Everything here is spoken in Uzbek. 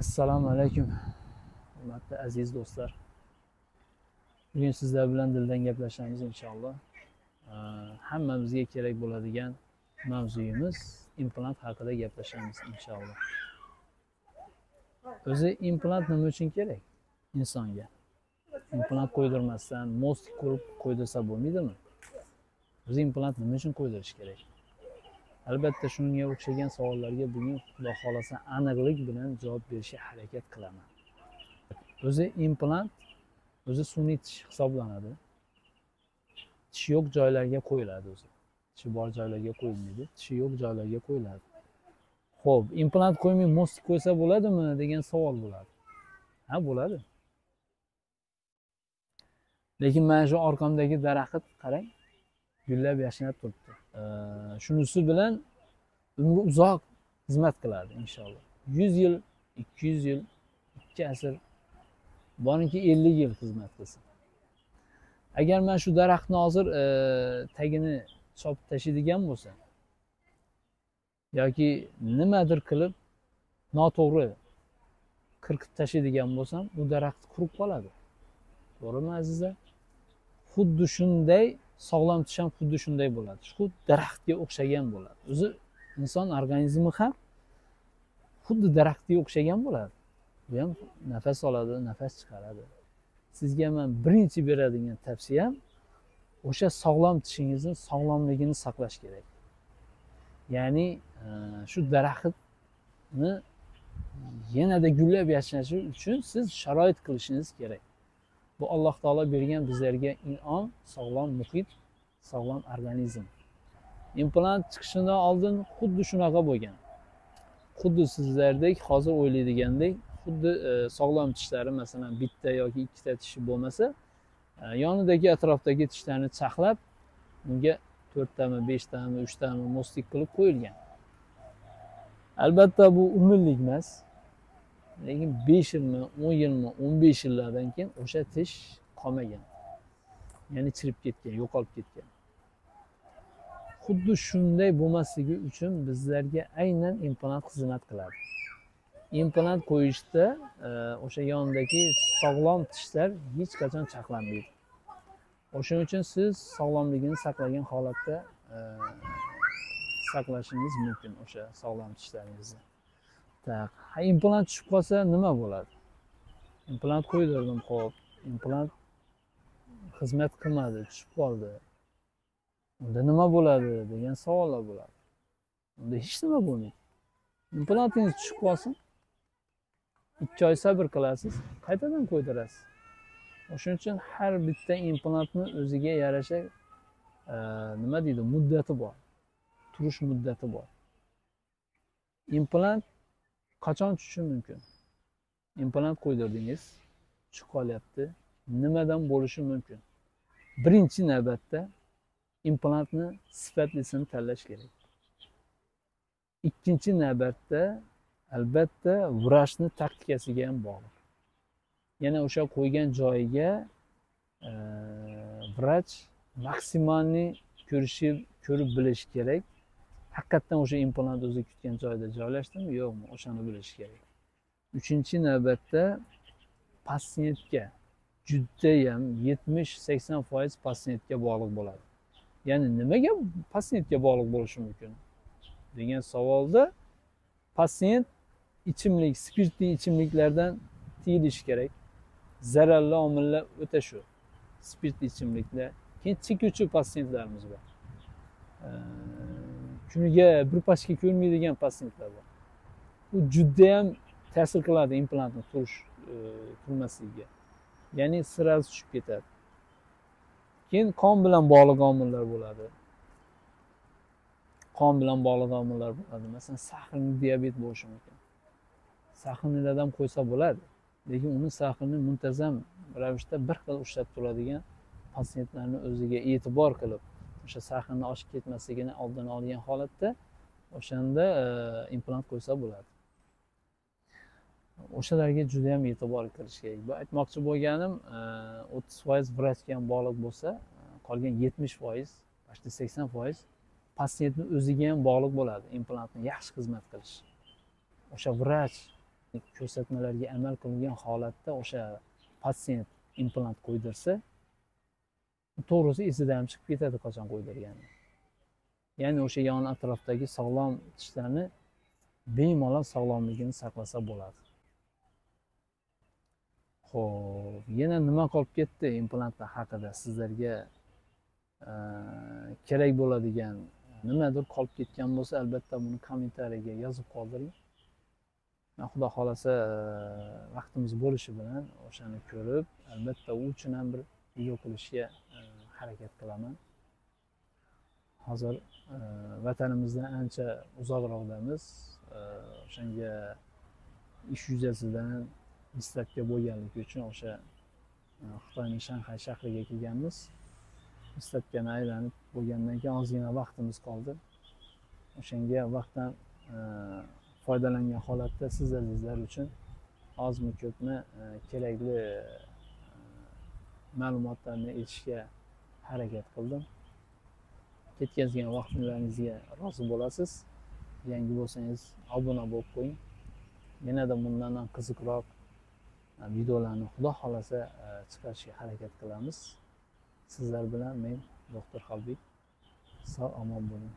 Assalomu alaykum, hurmatli aziz do'stlar. Bugun sizlar bilan dildan gaplashamiz inshaalloh. Hammamizga kerak bo'ladigan mavzuyimiz implant haqida gaplashamiz inshaalloh. O'zi implant nima uchun kerak insonga? Implant qo'ydirmasdan most qurib qo'ydirsa bo'lmaydimi? O'zi implant nima uchun qo'ydirish kerak? Albatta shunga o'xshagan savollarga bugun Xudo xolasa aniqlik bilan javob berishga harakat qilaman. O'zi implant o'zi sun'iy tish hisoblanadi. Tish yo'q joylarga qo'yiladi o'zi. Tishi bor joylarga qo'yilmaydi, tishi yo'q joylarga qo'yiladi. Xo'p, implant qo'ymay most qo'ysa bo'ladimi degan savol bo'ladi. Ha, bo'ladi. Lekin mana shu orqamdagi daraxt qarang, gullab yashnab turibdi. Shunisi bilan umri uzoq xizmat qiladi inshaalloh. 100 yil, 200 yil, 2 asr, borinki 50 yil xizmat qilsin. Agar men shu daraxtni hozir tagini chopib tashlaydigan bo'lsam yoki nimadir qilib noto'g'ri qirqib tashlaydigan bo'lsam, u daraxt qurib qoladi. To'g'rimi azizlar? Xuddi shunday sog'lom tish ham xuddi shunday bo'ladi. Xuddi daraxtga o'xshagan bo'ladi. O'zi inson organizmi ham xuddi daraxtga o'xshagan bo'ladi. Bu ham nafas oladi, nafas chiqaradi. Sizga men birinchi beradigan tavsiyam o'sha sog'lom tishingizni sog'lomligini saqlash kerak. Ya'ni shu daraxtni yanada gullab yashnashi uchun siz sharoit qilishingiz kerak. Bu Alloh taolo bergan bizlarga in'om, sog'lom muhit, sog'lom organizm. Implant chiqishidan oldin xuddi shunaqa bo'lgan. Xuddi sizlardek hozir o'ylaydigandek, xuddi sog'lom tishlari, masalan, bitta yoki ikkita tishi bo'lmasa, yonidagi atrofdagi tishlarni chaqlab, unga 4 tami, 5 tami, 3 tami mostik qilib qo'yilgan. Albatta bu umrlik emas. Lekin 5 yilmi, 10 yilmi, 15 yillardan keyin o'sha tish qolmagan. Ya'ni chirib ketgan, yo'qolib ketgan. Xuddi shunday bo'lmasligi uchun bizlarga aynan implant xizmat qiladi. Implant qo'yishda o'sha yonidagi sog'lom tishlar hech qachon chaqlanmaydi. O'shuning uchun siz sog'lomligini saqlagan holatda saqlashingiz mumkin o'sha sog'lom tishlaringizni. Ha, implant tushib qolsa nima bo'ladi? Implant qo'ydirdim, xo'p, implant xizmat qilmadi, tushib qoldi. Unda nima bo'ladi degan savollar bo'ladi. Unda hech nima bo'lmaydi. Implantingiz tushib qolsin, 2 oy sabr qilasiz, qaytadan qo'ydirasiz. O'shuning uchun har bitta implantni o'ziga yarasha nima deydi, muddati bor. Turish muddati bor. Implant qachon tushishi mumkin? Implant qo'ydirdingiz, tushib qolyapti. Nimadan bo'lishi mumkin? Birinchi navbatda implantni sifatlisini tanlash kerak. Ikkinchi navbatda albatta vrachni taktikasiga ham bog'liq. Yana o'sha qo'ygan joyiga vrach maksimalni ko'rib bilish kerak. Haqiqatdan o'sha implant o'zi kutgan joyda joylashdimi, yo'qmi, o'shani bilish kerak. Uchinchi navbatda patsientga judayam 70-80% patsientga bog'liq bo'ladi. Ya'ni nimaga patsientga bog'liq bo'lishi mumkin degan savolda patsient ichimlik, spirtli ichimliklardan tiyilishi kerak. Zararli omillar o'ta shu. Spirtli ichimliklar. Keyin chekuvchi patsientlarimiz bor. Kuniga bir pachka ko'rmaydigan patsientlar bor. U juda ham ta'sir qiladi implantni turmasligiga. Ya'ni sirasi tushib ketadi. Keyin qon bilan bog'liq omillar bo'ladi. Qon bilan bog'liq omillar bo'ladi. Masalan, saxarli diabet bo'lishi mumkin. Saxarlilardan qo'ysa bo'ladi, lekin uni saxarni muntazam ravishda bir xil ushlab turadigan patsientlarni o'ziga e'tibor qilib, o'sha saxarni oshib ketmasligini oldini olgan holatda o'shanda implant qo'ysa bo'ladi. O'shalarga juda ham e'tibor qilish kerak. Bu aytmoqchi bo'lganim, 30% vrachga ham bog'liq bo'lsa, qolgan 70%, почти 80% patsientning o'ziga ham bog'liq bo'ladi implantni yaxshi xizmat qilish. O'sha vrach Ko'rsatmalarga amal qilingan holatda o'sha patsient implant qo'ydirsa, to'g'risi esidan ham chiqib ketadi qachon qo'ydirgani. Ya'ni o'sha yon atrofdagi sog'lom tishlarni bemalol sog'lomligini saqlasa bo'ladi. Xo'p, yana nima qolib ketdi implantlar haqida sizlarga kerak bo'ladigan nimadir qolib ketgan bo'lsa, albatta buni kommentariyaga yozib qoldiring. Xudo xolasa vaqtimiz bo'lishi bilan o'shani ko'rib, albatta u uchun ham bir video qilishga harakat qilaman. Hozir vatanimizdan ancha uzoqroqdamiz. O'shanga ish yuzasidan выставка bo'lganligi uchun o'sha Xitoyning Shanxay shahriga kelganmiz. Выставка ni aylanib bo'lgandan keyin ozgina vaqtimiz qoldi. O'shanga vaqtdan foydalangan holatda siz azizlar uchun ozmi ko'pmi kerakli ma'lumotlarni aytishga harakat qildim. Ketkazgan vaqtlaringizga rozi bo'lasiz. Yangi bo'lsangiz obuna bo'lib qo'ying. Yanada bundan ham qiziqroq videolarni xudo xolasa chiqarishga harakat qilamiz. Sizlar bilan men doktor Xolbek. Sog' omon bo'ling.